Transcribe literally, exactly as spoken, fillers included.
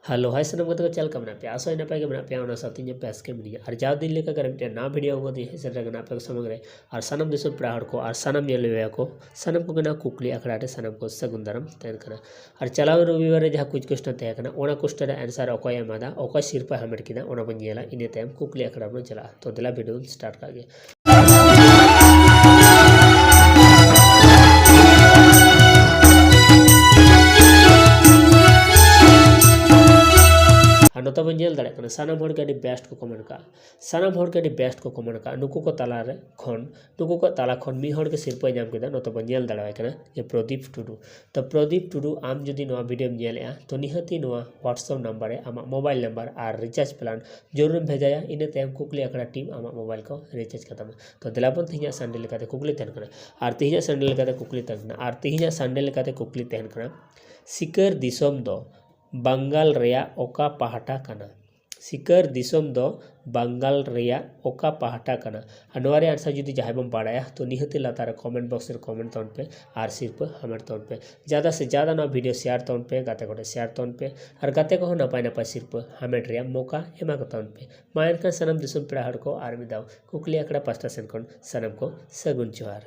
Hello, ᱦᱟᱭ ᱥᱟᱱᱟᱢ ᱜᱟᱛᱮ ᱠᱚ, ᱪᱮᱫ ᱞᱮᱠᱟ ᱢᱮᱱᱟᱜ ᱯᱮᱭᱟ? ᱟᱥᱚᱜ ᱟᱹᱧ ᱱᱟᱯᱟᱭ ᱜᱮ ᱢᱮᱱᱟᱜ ᱯᱮᱭᱟ, ᱚᱱᱟ ᱥᱟᱶᱛᱮ ᱤᱧ ᱦᱚᱸ ᱵᱮᱥ ᱜᱮ ᱢᱤᱱᱟᱹᱧᱟ᱾ ᱟᱨ ᱡᱟᱣ ᱫᱤᱱ ᱞᱮᱠᱟ ᱜᱮ ᱟᱨ ᱢᱤᱫᱴᱮᱱ ᱱᱟᱣᱟ ᱵᱷᱤᱰᱤᱭᱳ ᱟᱹᱜᱩ ᱠᱟᱛᱮ ᱦᱮᱡ ᱥᱮᱴᱮᱨ ᱟᱠᱟᱱᱟ ᱟᱯᱮ ᱠᱚ ᱥᱟᱢᱟᱝ ᱨᱮ᱾ ᱟᱨ ᱥᱟᱱᱟᱢ ᱫᱤᱥᱚᱢ ᱯᱮᱲᱟ ᱦᱚᱲ ᱠᱚ ᱟᱨ ᱥᱟᱱᱟᱢ ᱧᱮᱞ ᱵᱮᱭᱟ ᱠᱚ, ᱥᱟᱱᱟᱢ ᱠᱚᱜᱮ ᱱᱟᱜ ᱠᱩᱠᱞᱤ ᱟᱠᱷᱲᱟ ᱨᱮ ᱥᱟᱱᱟᱢ ᱠᱚ ᱥᱟᱹᱜᱩᱱ ᱫᱟᱨᱟᱢ ᱛᱟᱦᱮᱱ ᱠᱟᱱᱟ᱾ ᱟᱨ ᱪᱟᱞᱟᱣᱮᱱ ᱨᱚᱵᱤᱵᱟᱨ ᱨᱮ ᱡᱟᱦᱟᱸ ᱠᱩᱪ ᱠᱚᱥᱴᱚ ᱛᱟᱦᱮᱸ ᱠᱟᱱᱟ, ᱚᱱᱟ ᱠᱚᱥᱴᱚ ᱨᱮ ᱟᱱᱥᱟᱨ ᱚᱠᱚᱭ ᱮ ᱮᱢᱟᱫᱟ, ᱚᱠᱚᱭ ᱥᱤᱨᱯᱟᱹ ᱦᱟᱢᱮᱴ ᱠᱮᱫᱟ, ᱚᱱᱟ ᱵᱚᱱ ᱧᱮᱞᱟ᱾ ᱤᱱᱟᱹ ᱛᱟᱭᱚᱢ ᱠᱩᱠᱞᱤ ᱟᱠᱷᱲᱟ ᱵᱚᱱ ᱪᱟᱞᱟᱜᱼᱟ᱾ ᱛᱚ ᱫᱮᱞᱟ ᱵᱷᱤᱰᱤᱭᱳ ᱵᱚᱱ ᱥᱴᱟᱨᱴ ᱠᱟᱜ ᱜᱮ᱾ ᱟᱨ ᱱᱚᱛᱮ ᱵᱚᱱ ᱧᱮᱞ ᱫᱟᱲᱮᱭᱟᱜ ᱠᱟᱱᱟ, ᱥᱟᱱᱟᱢ ᱦᱚᱲ ᱜᱮ ᱟᱹᱰᱤ ᱵᱮᱥᱴ ᱠᱚ ᱠᱚᱢᱮᱱᱴ ᱠᱟᱜᱼᱟ᱾ ᱥᱟᱱᱟᱢ ᱦᱚᱲ ᱜᱮ ᱟᱹᱰᱤ ᱵᱮᱥᱴ ᱠᱚ ᱠᱚᱢᱮᱱᱴ ᱠᱟᱜᱼᱟ᱾ ᱱᱩᱠᱩ ᱠᱚ ᱛᱟᱞᱟ ᱨᱮ ᱠᱷᱚᱱ, ᱱᱩᱠᱩ ᱠᱚ ᱛᱟᱞᱟ ᱠᱷᱚᱱ ᱢᱤᱫ ᱦᱚᱲ ᱜᱮ ᱥᱤᱨᱯᱟᱹᱭ ᱧᱟᱢ ᱠᱮᱫᱟ᱾ ᱱᱚᱛᱮ ᱵᱚᱱ ᱧᱮᱞ ᱫᱟᱲᱮᱭᱟᱭ ᱠᱟᱱᱟ ᱡᱮ ᱯᱨᱚᱫᱤᱯ ᱴᱩᱰᱩ᱾ ᱛᱚ ᱯᱨᱚᱫᱤᱯ ᱴᱩᱰᱩ, ᱟᱢ ᱡᱩᱫᱤ ᱱᱚᱣᱟ ᱵᱷᱤᱰᱤᱭᱳᱢ ᱧᱮᱞᱮᱜᱼᱟ, ᱛᱚ ᱱᱤᱦᱟᱹᱛᱤ ᱱᱚᱣᱟ WhatsApp ᱱᱟᱢᱵᱟᱨ ᱨᱮ ᱟᱢᱟᱜ ᱢᱳᱵᱟᱭᱤᱞ ᱱᱟᱢᱵᱟᱨ ᱟᱨ ᱨᱤᱪᱟᱨᱡᱽ ᱯᱞᱟᱱ ᱡᱟᱹᱨᱩᱲᱮᱢ ᱵᱷᱮᱡᱟᱭᱟ᱾ ᱤᱱᱟᱹ ᱛᱟᱭᱚᱢ ᱠᱩᱠᱞᱤ ᱟᱠᱷᱲᱟ ᱴᱤᱢ ᱟᱢᱟᱜ ᱢᱳᱵᱟᱭᱤᱞ ᱠᱚ ᱨᱤᱪᱟᱨᱡᱽ ᱠᱟᱛᱟᱢᱟ᱾ ᱛᱚ ᱫᱮᱞᱟ ᱵᱚᱱ, ᱛᱮᱦᱮᱧᱟᱜ ᱥᱟᱱᱰᱮ ᱞᱮᱠᱟᱛᱮ ᱠᱩᱠᱞᱤ ᱛᱟᱦᱮᱱ ᱠᱟᱱᱟ᱾ ᱟᱨ ᱛᱮᱦᱮᱧᱟᱜ ᱥᱟᱱᱰᱮ ᱞᱮᱠᱟᱛᱮ ᱠᱩᱠᱞᱤ ᱛᱟᱦᱮᱱ ᱠᱟᱱᱟ᱾ ᱟᱨ ᱛᱮᱦᱮᱧᱟᱜ ᱥᱟᱱᱰᱮ ᱞᱮᱠᱟᱛᱮ ᱠᱩᱠᱞᱤ ᱛᱟᱦᱮᱱ ᱠᱟᱱᱟ, ᱥᱤᱠᱟᱹᱨ ᱫᱤᱥᱚᱢ ᱫᱚ ᱵᱟᱝᱜᱟᱞ ᱨᱮᱭᱟᱜ ᱚᱠᱟ ᱯᱟᱦᱴᱟ ᱠᱟᱱᱟ? ᱥᱤᱠᱟᱹᱨ ᱫᱤᱥᱚᱢ ᱫᱚ ᱵᱟᱝᱜᱟᱞ ᱨᱮᱭᱟᱜ ᱚᱠᱟ ᱯᱟᱦᱴᱟ ᱠᱟᱱᱟ? ᱟᱨ ᱱᱚᱣᱟ ᱨᱮᱭᱟᱜ ᱟᱱᱥᱟᱨ ᱡᱩᱫᱤ ᱡᱟᱦᱟᱸᱭ ᱵᱚᱱ ᱵᱟᱲᱟᱭᱟ, ᱛᱚ ᱱᱤᱦᱟᱹᱛᱤ ᱞᱟᱛᱟᱨ ᱨᱮ ᱠᱚᱢᱮᱱᱴ ᱵᱚᱠᱥ ᱨᱮ ᱠᱚᱢᱮᱱᱴ ᱛᱟᱵᱚᱱ ᱯᱮ ᱟᱨ ᱥᱤᱨᱯᱟᱹ ᱦᱟᱢᱮᱴ ᱛᱟᱵᱚᱱ ᱯᱮ᱾ ᱡᱟᱫᱟ ᱥᱮ ᱡᱟᱫᱟ ᱱᱚᱣᱟ ᱵᱷᱤᱰᱤᱭᱳ ᱥᱮᱭᱟᱨ ᱛᱟᱵᱚᱱ ᱯᱮ, ᱜᱟᱛᱮ ᱠᱚᱴᱷᱮᱱ ᱥᱮᱭᱟᱨ ᱛᱟᱵᱚᱱ ᱯᱮ ᱟᱨ ᱜᱟᱛᱮ ᱠᱚᱦᱚᱸ ᱱᱟᱯᱟᱭ ᱱᱟᱯᱟᱭ ᱥᱤᱨᱯᱟᱹ ᱦᱟᱢᱮᱴ ᱨᱮᱭᱟᱜ ᱢᱚᱠᱟ ᱮᱢᱟ ᱠᱚ ᱛᱟᱵᱚᱱ ᱯᱮ᱾ ᱢᱟ ᱮᱱᱠᱷᱟᱱ ᱥᱟᱱᱟᱢ ᱫᱤᱥᱚᱢ ᱯᱮᱲᱟ ᱦᱚᱲ ᱠᱚ ᱟᱨ ᱢᱤᱫ ᱫᱷᱟᱣ ᱠᱩᱠᱞᱤ ᱟᱠᱷᱲᱟ ᱯᱟᱥᱴᱟ ᱥᱮᱱ ᱠᱷᱚᱱ ᱥᱟᱱᱟᱢ ᱠᱚ ᱥᱟᱹᱜᱩᱱ ᱡᱚᱦᱟᱨ᱾